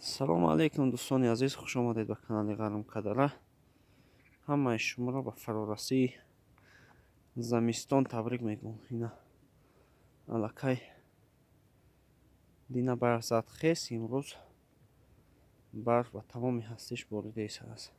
Салому алейкум, дӯстони азиз, хуш омадед ба канали Ғарм Кадара. Ҳамаи шуморо ба фарорасии замистон табрик мегӯм. Ина аллакай дина барф зад, хес, имрӯз барф ба тамоми ҳастиш борида истодааст.